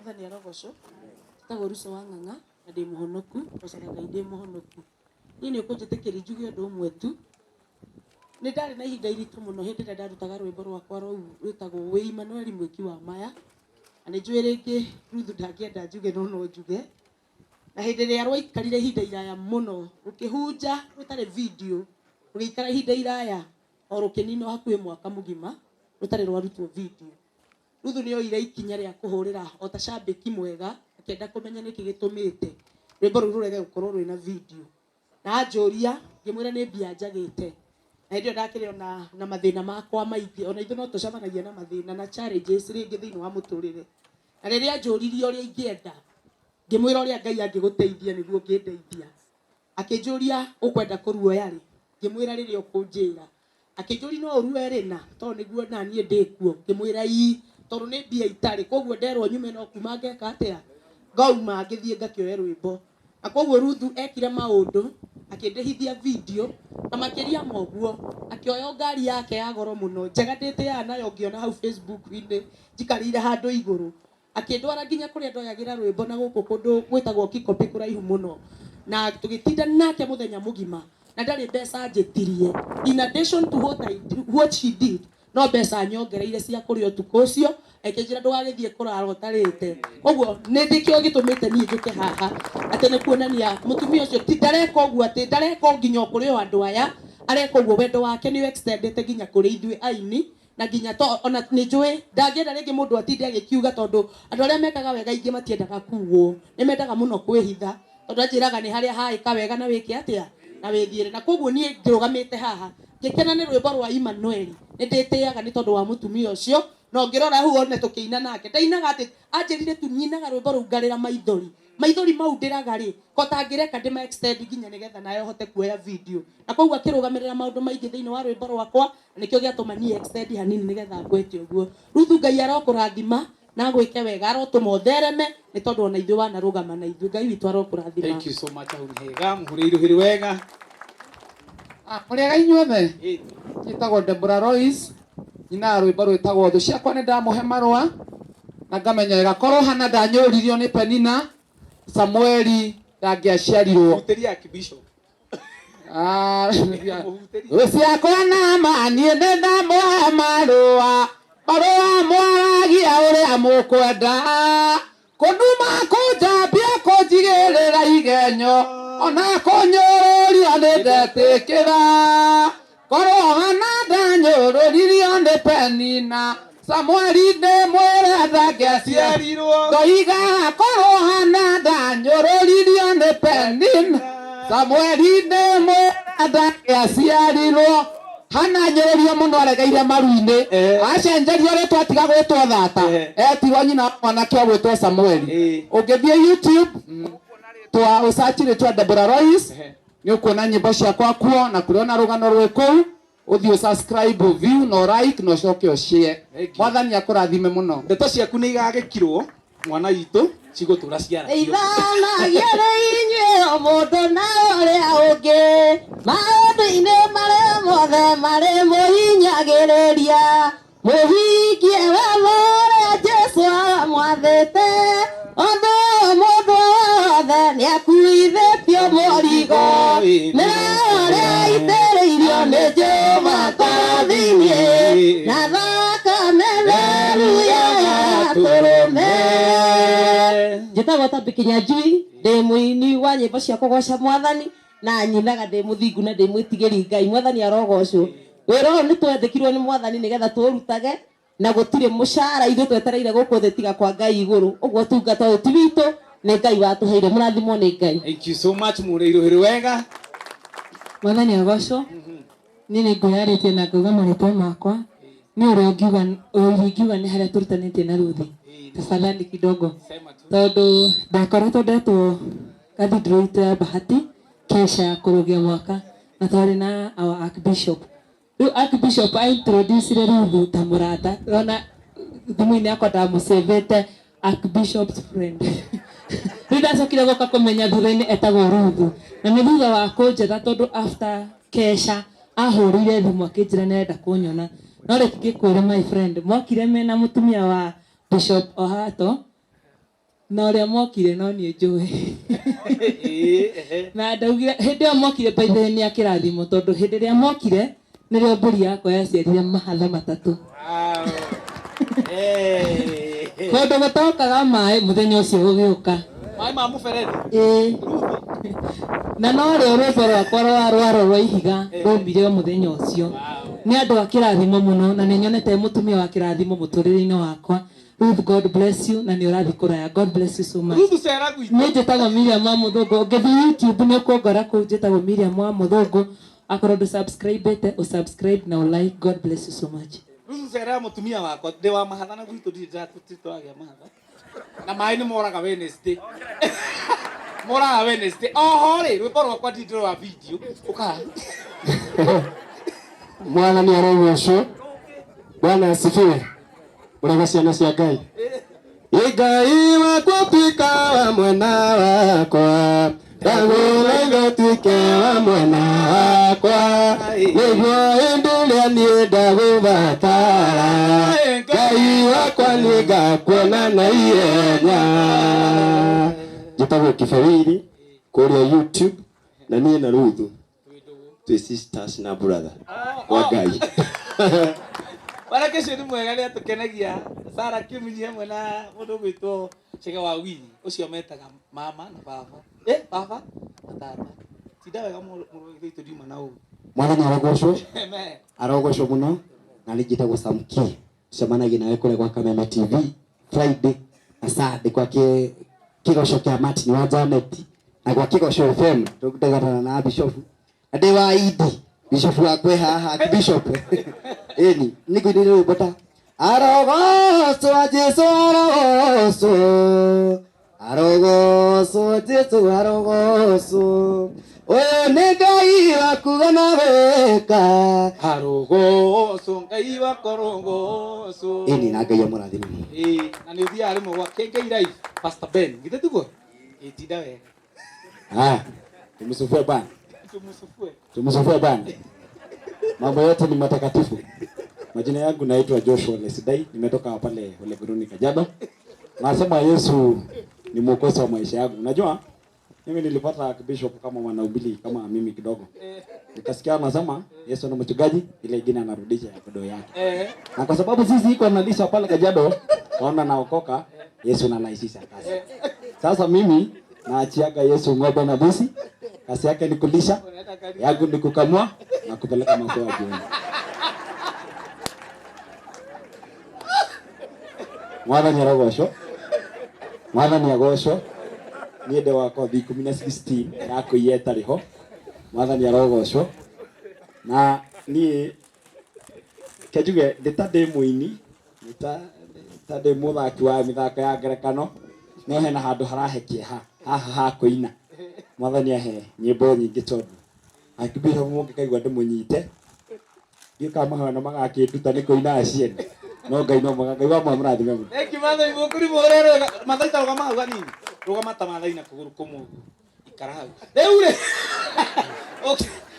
Mwathani arogocwo. Njĩtagwo Ruco wa Ng'ang'a na ndĩ mũhonoku, ngocaga Ngai ndĩ mũhonoku. Niĩ nĩ ũkũnjĩtĩkĩria njuge ũndũ ũmwe tu. Nĩ ndarĩ na ihinda iritũ mũno hĩndĩ ĩrĩa ndarutaga rwĩmbo rwakwa rũu rwĩtagwo Wĩ Imanueli Mwĩki wa Maya. Na nĩ njũĩ rĩngĩ Ruthu ndangĩenda njuge no no njuge. Na hĩndĩ ĩrĩa rwaikarire ihinda iraya mũno rũkĩhunja rũtarĩ video, rũgĩikara ihinda iraya o rũkĩninwo hakuhĩ mwaka mũgima rũtarĩ rwarutwo video. Ruthu nĩ oire ikinya rĩa kũhũrĩra o ta cambĩki mwega akĩenda kũmenya nĩkĩ gĩtũmĩte rwĩmbo rũu rũrege gũkorwo rwĩna video. Na anjũria ngĩmwĩra nĩ mbia njagĩte. Na hĩndĩ ĩyo ndakĩrĩ ona na mathĩna makwa maingĩ, ona ithuĩ no tũcemanagia na mathĩna na challenges rĩngĩ thĩinĩ wa mũtũrĩre. Na rĩrĩa anjũririe ũrĩa ingĩenda, ngĩmwĩra ũrĩa Ngai angĩgũteithia nĩguo ũngĩndeithia. Akĩnjũria ũkwenda kũruoya rĩ? Ngĩmwĩra rĩrĩa ũkũnjĩra. Akĩnjũria no ũrue rĩ na tondũ nĩguo naniĩ ndĩkuo. Ngĩmwĩra ii tondũ nĩ mbia itarĩ koguo nderwo nyume no kuma ngeka atĩa? Ngauma ngĩthiĩ ngakĩoe rwĩmbo. Na koguo Ruthu ekire maũndũ akĩndĩhithia video na makĩria ma ũguo akĩoya o ngari yake ya goro mũno njega ndĩtĩaga nayo ngĩona hau Facebook-inĩ njikarĩire handũ igũrũ. Akĩndwara nginya kũrĩa ndoyagĩra rwĩmbo na gũkũ kũndũ gwĩtagwo Kikopĩ kũraihu mũno, na tũgĩtinda nake mũthenya mũgima na ndarĩ mbeca anjĩtirie. In addition to what I, what she did, no mbeca anyongereire cia kũrĩa ũtukũ ũcio, akĩnjĩra ndũgagĩthiĩ kũrara ũtarĩte. Koguo nĩ nĩkĩo gĩtũmĩte niĩ njũke haha, atĩ nĩ kuonania mũtumia ũcio ti ndareka ũguo atĩ ndareka o nginya o kũrĩ o andũ aya, areka ũguo wendo wake nĩ extendete nginya kũrĩ ithuĩ aini na nginya to ona nĩ njũĩ ndangĩenda rĩngĩ mũndũ atinde agĩkiuga tondũ andũ arĩa mekaga wega aingĩ matiendaga kugwo nĩ mendaga mũno kwĩhitha tondũ anjĩraga nĩ harĩa haĩka wega na wĩke atĩa na wĩthiĩre na koguo niĩ ngĩrũgamĩte haha ngĩkena nĩ rwĩmbo rwa Emmanuel nĩ ndĩtĩaga nĩ tondũ wa mũtumia ũcio na ũngĩrora hau one tũkĩina nake ndainaga atĩ anjĩrire tu nyinaga rwĩmbo rũu ngarĩra maithori maithori mau ndĩraga rĩ ko tangĩreka ndĩma extend nginya nĩgetha nawe ũhote kuoya video na koguo akĩrũgamĩrĩra maũndũ maingĩ thĩinĩ wa rwĩmbo rwakwa na nĩkĩo gĩatũma niĩ extend hanini nĩgetha ngwĩte ũguo. Ruthu Ngai arokũrathima na agwĩke wega, arotũma ũthereme nĩ tondũ ona ithuĩ wanarũgama na ithuĩ. Ngai witũ arokũrathima. Thank you so much hau nĩ hega mũhũrĩire rũhĩ wega. Ah, mũrĩega inyuothe njĩtagwo Deborah Royce nyinaga rwĩmbo rwĩtagwo thũ ciakwa nĩ ndamũhe marũa na ngamenya wega korwo hana ndanyũririo nĩ Penina Samueli ndangĩaciarirwo Hutĩria Archbishop. Ah, thũ ciakwa na ma niĩ nĩ ndamũhe marũa marũa mwaragia ũrĩa mũkwenda kũnduma kũnjambia kũnjigĩrĩra igenyo ona kũnyũrũria nĩ ndetĩkĩra Korwo Hana ndanyũrũririo nĩ Penina, Samueli ndĩmwĩre ndangĩaciarirwo. Ndoiga korwo Hana ndanyũrũririo nĩ Penina, Samueli ndĩmwĩre ndangĩaciarirwo. Hana anyũrũrio mũno aregeire maru-inĩ, acenjerio rĩtwa atiga gwĩtwo thata, etirwo nyina wa mwanake ũgwĩtwo Samueli. Ũngĩthiĩ YouTube, rĩtwa ũcaci rĩtwa Deborah Royce, Nĩ ũkuona nyĩmbo ciakwa kuo na kũrĩ ona rũgano rwĩ kũu. Ũthiĩ ũ subscribe, view na ũ like na ũcoke ũ share. Thank you. Mwathani akũrathime mũno. Ndeto ciaku nĩ igagĩkirwo mwana witũ cigũtũra ciaragio. Teithanagia nĩ inyuĩ o mũndũ na ũrĩa ũngĩ maũndũ-inĩ marĩa mothe marĩ mũhinyagĩrĩria. Mũhingie watho ũrĩa Jesũ amwathĩte, ũndũ mũndũ wothe nĩakuithĩtio mũrigo. Mĩraũ ũrĩa aitĩrĩirio nĩ Jehova ngoro thĩinĩ, na thakame theru ya Gatũrũme. Njĩtagwo Tabby Kinyanjui, ndĩ mũini wa nyĩmbo cia kũgoca Mwathani na nyinaga ndĩ mũthingu na ndĩ mwĩtigĩri Ngai. Mwathani arogocwo. Wĩra ũyũ nĩ twandĩkirwo nĩ Mwathani nĩgetha tũũrutage na gũtirĩ mũcara ithuĩ twetereire gũkũ thĩ tiga kwa Ngai igũrũ. Ũguo ũtungata ũyũ ti witũ, nĩ Ngai watũheire. Mũrathimwo nĩ Ngai. Thank you so much mũrĩirũhĩrĩ wega. Mwathani agocwo. Niĩ nĩ ngwĩyarĩtie na ngauga marĩtwa makwa nĩ ũrĩa ũngiuga ũrĩa ingiuga nĩ harĩa tũrutanĩtie na Ruthi tafadhali kidogo tondũ ndakoretwo ndetwo cathedral itũ ya Bahati kesha ya kũrũgia mwaka na twarĩ na our archbishop rĩu archbishop a introduce Ruthu ta mũrata ona thimũ-inĩ yakwa ndamũcĩvĩte archbishop's friend rĩu ndacokire gũka kũmenya thutha-inĩ etagwo Ruthu na nĩ thutha wa kũnjetha tondũ after kesha ahũrĩire thimũ akĩnjĩra nĩ arenda kũnyona no reke ngĩkwĩre my friend mokire mena mũtumia wa Bishop Ohato. Na ũrĩa mokire no niĩ njũĩ. Na ndaugire hĩndĩ ĩyo mokire, by the way, nĩ akĩrathimo, tondũ hĩndĩ ĩrĩa mokire nĩrĩo mbũri yakwa yaciarire mahatha matatũ. Kũndũ gũtokaga maĩ mũthenya ũcio gũgĩũka. Maĩ ma mũberethi. Ĩĩ, na no rĩo rwĩmbo rwakwa rwa rwaro rwa ihiga rwaumire o mũthenya ũcio. Nĩ andũ a kĩrathimo mũno, na nĩ nyonete mũtumia wa kĩrathimo mũtũrĩre-inĩ wakwa. Ruth, God bless you, na nĩ ũrathiĩ kũraya. God bless you so much. Ruthu, cera gwitũ. Niĩ njĩtagwo Miriam wa Mũthũngũ. Ũngĩthiĩ YouTube nĩ ũkũngora kũu, njĩtagwo Miriam wa Mũthũngũ. Akorwo ndũ subscribe ũsubscribe na ũlike. God bless you so much. Ruthu, cera mũtumia wakwa. Ndĩ wa mahatha na gwitũ ndirĩ tũragĩa mahatha na maĩ nĩ moraga Wednesday, moraga Wednesday. Oho rĩ, rwĩmbo rwakwa ndirĩ rwa video ũka. Mwathani arogocwo. Bwana asifiwe. Mũrega ciana cia Ngai? Ĩ Ngai wakwa, tuĩka wa mwena wakwa, ndagũthaitha tuĩke wa mwena wakwa, nĩguo hĩndĩ ĩrĩa niĩ ndagũbatara, Ngai wakwa, nĩ ngakuona na ihenya. Njĩtagwo Kibewiri kũrĩa YouTube, na niĩ na Ruthu twĩ sisters na brother wa Ngai. Baraka ũcio nĩ mwega, nĩ atũkenagia. Sara Kĩmunyi hamwe na mũndũ ũgwĩtwo Chege wa Wini, ũcio metaga mama na baba, baba na tata. Tinda wega, mũrũ witũ, ndiuma na ũũ. Mwathani arogocwo. Amen. Arogocwo mũno. Na nĩ njĩtagwo Samki, tucemanagia nawe kũrĩa gwa Kameme TV Friday na Sunday kwa kĩgoco kĩa Martin wa Janet, na gwa Kĩgoco FM tũgatana na Bishop, na ndĩ wa Idi Bishop wakwe haha. Bishop, ĩni nĩ ngũinĩre rwĩmbo ta arogocwo Jesu, arogocwo, arogocwo Jesu, arogocwo, ũyũ nĩ Ngai wakuga na wĩka. Arogocwo Ngai wakwa, rogocwo. Ĩni, na Ngai amũrathime mũno. Ĩĩ, na nĩ ũthiaga rĩmwe gwa KK Live, Pastor Ben, githĩ tiguo? Ĩĩ, tinda wega. Haya, tumsifue Bwana. Tumsifue. Tumsifue Bwana. Mambo yote ni matakatifu. Majina yangu naitwa Joshua Lesidai, nimetoka pale Oleguruni, Kajiado. Nasema Yesu ni mwokozi wa maisha yangu. Unajua mimi nilipata bishop kama mwanahubiri kama mimi kidogo. Nikasikia anasema Yesu ni mchungaji, ile ingine anarudisha ya kondoo yake. Na kwa sababu sisi iko analisha pale Kajiado, kaona naokoka, Yesu anarahisisha kazi. Sasa mimi naachiaga Yesu ng'ombe na mbuzi, kazi yake ni kulisha, yangu ni kukamua na kupeleka maziwa jioni. Mwathani arogocwo. Mwathani agocwo. Niĩ ndĩ wa kothi 10 na 16 ya kũiya ĩtarĩ ho. Mwathani arogocwo. Na niĩ kenjuge ndĩ ta ndĩ mũini, ndĩ ta ndĩ mũthaki wa mĩthako ya ngerekano, no hena handũ harahe kĩeha haha ha kũina. Mwathani ahe nyĩmbo nyingĩ, tondũ akibisha mũngĩkaigua ndĩmũnyite, ndiũĩ kana mahoya nĩ magakĩnduta nĩ kũina aciene, no Ngai no mwega. Ngai wa mũrathime mũno. Thank you, Mathai. Mũkũri mũhũre wega. Mathai, ta rũgama hau hanini. Rũgama ta Mathai na kũgũrũ kũmwe ũguo. Ikara hau. Rĩu rĩ,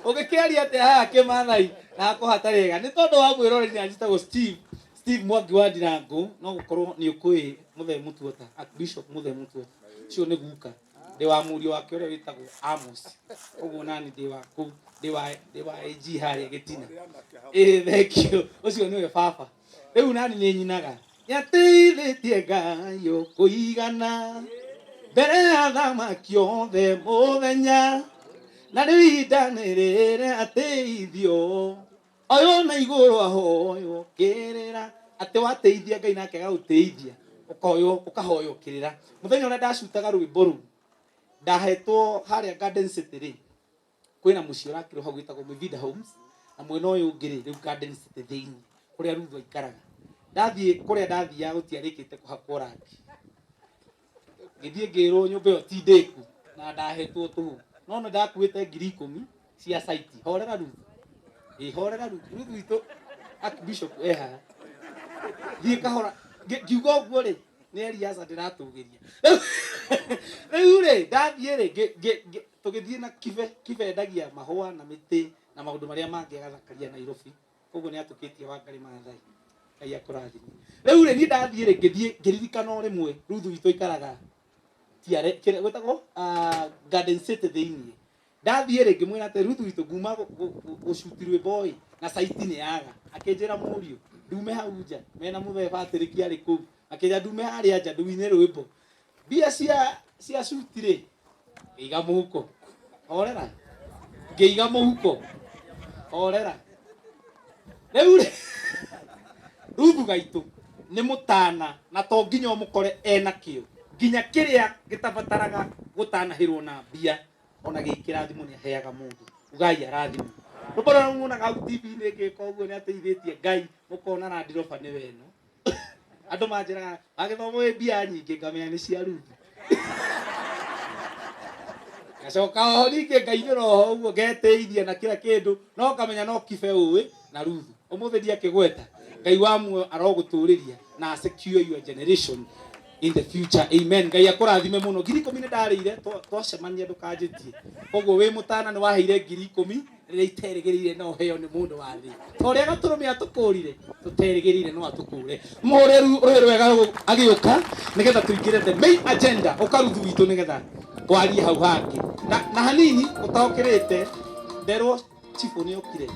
ũngĩkĩaria atĩa haha kĩmathai na hakwa hatarĩ hega? Nĩ tondũ wa mwĩroreri, na njĩtagwo Steve. Steve Mwangi wa Ndirango, no gũkorwo nĩ ũkũĩ Mũthee Mũtuota, Archbishop Mũthee Mũtuota. Ũcio nĩ guka. Ndĩ wa mũriũ wake ũrĩa wĩtagwo Amos. Ũguo nani ndĩ wa kũu, ndĩ wa AG harĩa gĩtina. Ĩĩ, thank you. Ũcio nĩwe baba. Rĩu nani nĩ nyinaga. Nĩateithĩtie Ngai ũkũigana mbere ya thamaki othe mũthenya, na rĩu ihinda nĩ rĩrĩa ateithio ũyũ na igũrũ ahoywo kĩrĩra, atĩ wateithia Ngai nake agagũteithia, ũkahoywo, ũkahoywo kĩrĩra. Mũthenya ũrĩa ndacutaga rwĩmbo rũu ndahetwo harĩa Garden City rĩ, kwĩna mũciĩ ũrakĩrwo hau wĩtagwo Mivida Homes, na mwena ũyũ ũngĩ rĩ, rĩu Garden City thĩinĩ kũrĩa Ruthu aikaraga. Ndathiĩ kũrĩa ndathiaga gũtiarĩkĩte kũhakwo rangi, ngĩthiĩ ngĩrwo nyũmba ĩyo ti ndĩku na ndahetwo tũhũ, no nĩ ndakuĩte 10,000 cia site. Horera Ruthu, ĩ horera Ruthu, Ruthu witũ Archbishop e haha. Thiĩ kahora. Ngiuga ũguo rĩ, nĩ Eliasa ndĩratũgĩria. Rĩu rĩ, ndathiĩ rĩ, tũgĩthiĩ na Kibe. Kibe endagia mahũa na mĩtĩ na maũndũ marĩa mangĩ agathakaria Nairobi, koguo nĩ atũkĩtie Wangari Maathai, Ngai akũrathime. Rĩu rĩ, niĩ ndathiĩ rĩ, ngĩthiĩ ngĩririkana o rĩmwe Ruthu witũ aikaraga Tiare kĩrĩa gwĩtagwo Garden City thĩinĩ. Ndathiĩ rĩ, ngĩmwĩra atĩ Ruthu witũ nguma gũcuti rwĩmbo ĩ na caiti nĩ yaga. Akĩnjĩra mũriũ ndume hau nja mena mũthee Patrick arĩ kũu, akĩnjĩra ndume harĩa nja nduine rwĩmbo. Mbia cia cuti rĩ, ngĩiga mũhuko, horera, ngĩiga mũhuko, horera. Rĩu rĩ, Ruthu gaitũ nĩ mũtana na to nginya ũmũkore ena kĩo, nginya kĩrĩa gĩtabataraga gũtanahĩrwo na mbia ona gĩ kĩrathimo nĩ aheaga mũndũ. Ugai arathimo. Rwĩmbo rũrĩa muonaga hau TV-inĩ ngĩka ũguo nĩ ateithĩtie Ngai, mũkona Land Rover nĩwe ĩno. Andũ manjĩraga wagĩthoma wĩ mbia nyingĩ, ngamenya nĩ cia Ruthu. Ngacoka oho ningĩ ngainĩra oho ũguo ngetĩithia na kila kĩndũ, no ngamenya no kibe ũĩ na Ruthu. Ũmũthĩ ndiakĩgweta, Ngai wa muoyo arogũtũrĩria na secure your generation in the future. Amen. Ngai akũrathime mũno. 10,000 nĩ ndarĩire, twacemania ndũkanjĩtie. Koguo wĩ mũtana nĩ waheire 10,000 rĩrĩa iterĩgĩrĩire no heo nĩ mũndũ wa thĩ. Ta ũrĩa gatũrũme atũkũrire, tũterĩgĩrĩire no atũkũre. Mũhũre rũhĩ rwega agĩũka nĩgetha tũingĩre the main agenda. Ũka Ruthu witũ nĩgetha twarie hau hangĩ. Na hanini ũtaũkĩrĩte nderwo chibũ nĩ okire.